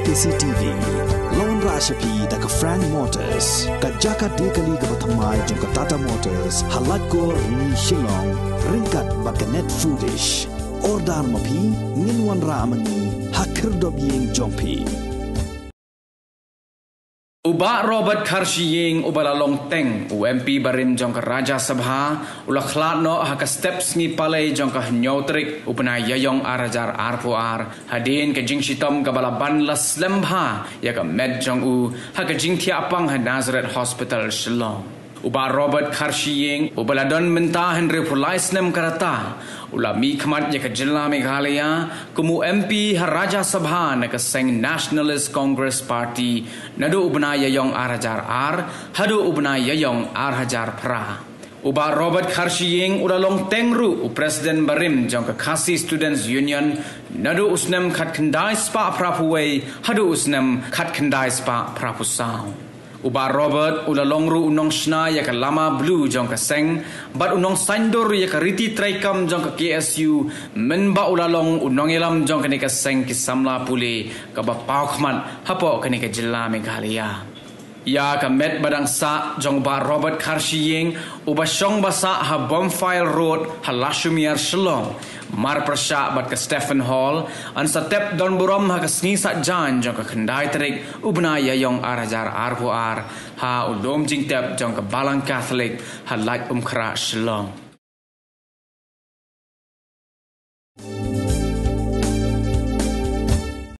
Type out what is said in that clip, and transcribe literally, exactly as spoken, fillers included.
K C T V. Lawan rah sha phi da ka Frank Motors, ka jaka de kali kaba thymmai jong ka Tata Motors, ha Laitkor Rni Shillong, ryngkat bad ka Net Foodish. Order ma phi, ngin wanrah ma ngi ha khyrdop ïing jong phi. U Bah Robert Kharshiing uba la long teng u M P barim jong ka Rajya Sabha u la khlad noh ha ka step sngi Palei jong ka hynñiew tarik u bnai Ïaïong ar hajar arphew ar, hadien ka jingshitom kaba la ban la slem bha ïa ka met jong u ha ka jingthiah pang ha Nazareth Hospital Shillong. U Bah Robert Kharshiing uba la don mynta hynriewphew lai snem ka rta u la mihkhmat ïa ka jylla Meghalaya kum u M P ha Rajya Sabha na ka seng Nationalist Congress Party naduh u bnai Ïaïong ar hajar ar haduh u bnai Ïaïong ar hajar phra. U Bah Robert Kharshiing u la long teng ruh u President barim jong ka Khasi Students Union naduh u snem khatkhyndai spah phraphew wei haduh u snem khatkhyndai spah phraphew saw. U Bah Robert u la long ruh u nongshna ïa ka lama blue jong ka seng bad u nongsaiñdur ïa ka riti treikam jong ka K S U mynba u la long u nongïalam jong kane ka seng ki samla pule kaba paw khmat hapoh kane ka jylla Meghalaya. Ïa ka met ba dang sah jong u Bah Robert Kharshiing uba shong ba sah ha Bonfire Road ha Lashumiar Shillong, mar pyrshah bad ka Stephen Hall, yn sa tep don burom ha ka sngi saitjaiñ jong ka khyndai tarik u bnai Ïaïong ar hajar arphew ar ha u dom jingtep jong ka Balang Catholic ha Laitumkhrah Shillong.